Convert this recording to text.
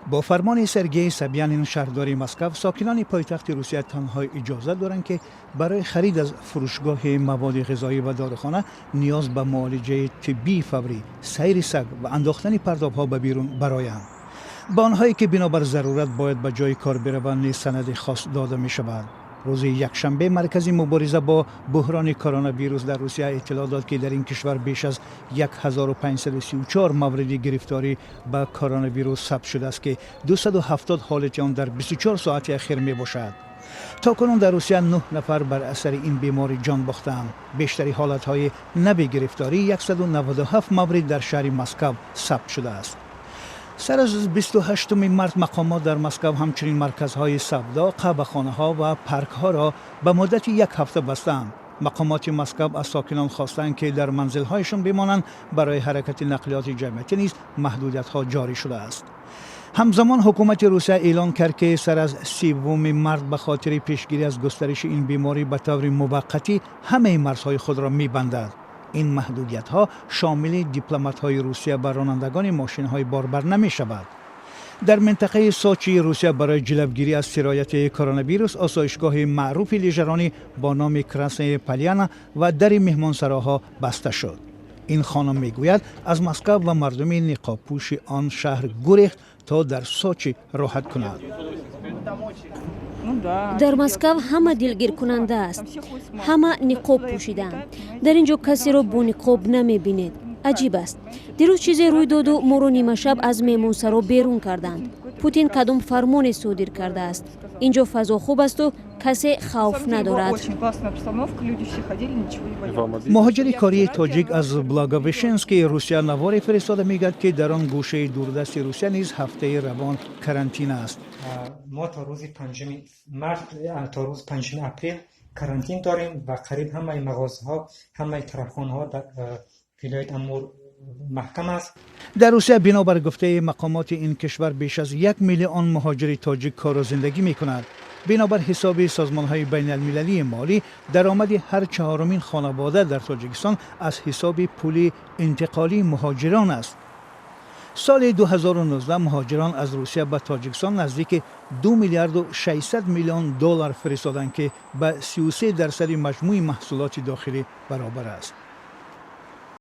Бо фармони Сергей Собянин, шаҳрдори Москав, сокинони пойтахти Русия танҳо иҷозат доранд, ки барои харид аз фурӯшгоҳи маводи ғизоӣ ва дорухона, ниёз ба муолиҷаи тиббии фаврӣ, сайри саг ва андохтани партовҳо ба берун бароянд. Ба онҳое, ки бинобар зарурат бояд ба ҷои кор бираванд, низ санади хос дода мешавад. Рӯзи якшанбе Маркази мубориза бо буҳрони коронавирус дар Русия иттилоъ дод, ки дар ин кишвар беш аз 1534 мавриди гирифторӣ ба коронавирус сабт шудааст, ки 270 ҳолати он дар 24 соати ахир мебошад. То кунун дар Русия нӯҳ нафар бар асари ин беморӣ ҷон бохтаанд. Бештари ҳолатҳои нави гирифторӣ, 197 маврид, дар шаҳри Москав сабт шудааст. Сар аз 28 март мақомот дар Москав ҳамчунин марказҳои савдо, қаҳвахонаҳо ва паркҳоро ба муддати як ҳафта бастаанд. Мақомоти Москав аз сокинон хостанд, ки дар манзилҳояшон бимонанд. Барои ҳаракати нақлиёти ҷамъиятӣ низ маҳдудиятҳо ҷорӣ шудааст. Ҳамзамон ҳукумати Русия эълон кард, ки сар аз 30 март ба хотири пешгирӣ аз густариши ин беморӣ ба таври муваққатӣ ҳамаи марзҳои худро мебандад. Ин маҳдудиятҳо шомили дипломатҳои Русия ва ронандагони мошинҳои борбар намешавад. Дар минтақаи Сочии Русия барои ҷилавгирӣ аз сирояти коронавирус осоишгоҳи маъруфи лижаронӣ бо номи Красная Поляна ва дари меҳмонсароҳо баста шуд. Ин хонум мегӯяд, аз Москав ва мардуми ниқобпӯши он шаҳр гурехт, то дар Сочи роҳат кунад. Дар Москав ҳама дилгиркунанда аст, ҳама ниқоб пӯшидаанд. Дар ин ҷо касеро бо ниқоб намебинед. Аҷиб аст. Дирӯз чизе рӯй доду моро нимашаб аз меҳмонсаро берун карданд. Путин кадом фармоне содир кардааст? Ин ҷо фазо хуб асту касе хавф надорад. Муҳоҷири кории тоҷик аз Благовещенски Русия наворе фиристода, мегӯяд, ки дар он гӯшаи дурдасти Русия низ ҳафтаи равон карантин аст. Мо то рӯзи панҷуми март, то рӯзи 5 апрел карантин дорем ва қариб ҳамаи мағозаҳо, ҳамаи тарабхонаҳо дар вилояти Амур маҳкам аст. Дар Русия, бинобар гуфтаи мақомоти ин кишвар, беш аз 1 миллион муҳоҷири тоҷик кору зиндагӣ мекунад. Бинобар ҳисоби созмонҳои байналмилалии молӣ, даромади ҳар чаҳорумин хонавода дар Тоҷикистон аз ҳисоби пули интиқолии муҳоҷирон аст. Соли 2019 муҳоҷирон аз Русия ба Тоҷикистон наздики 2 миллиарду 600 миллион доллар фиристоданд, ки ба 33 дарсади маҷмӯи маҳсулоти дохилӣ баробар аст.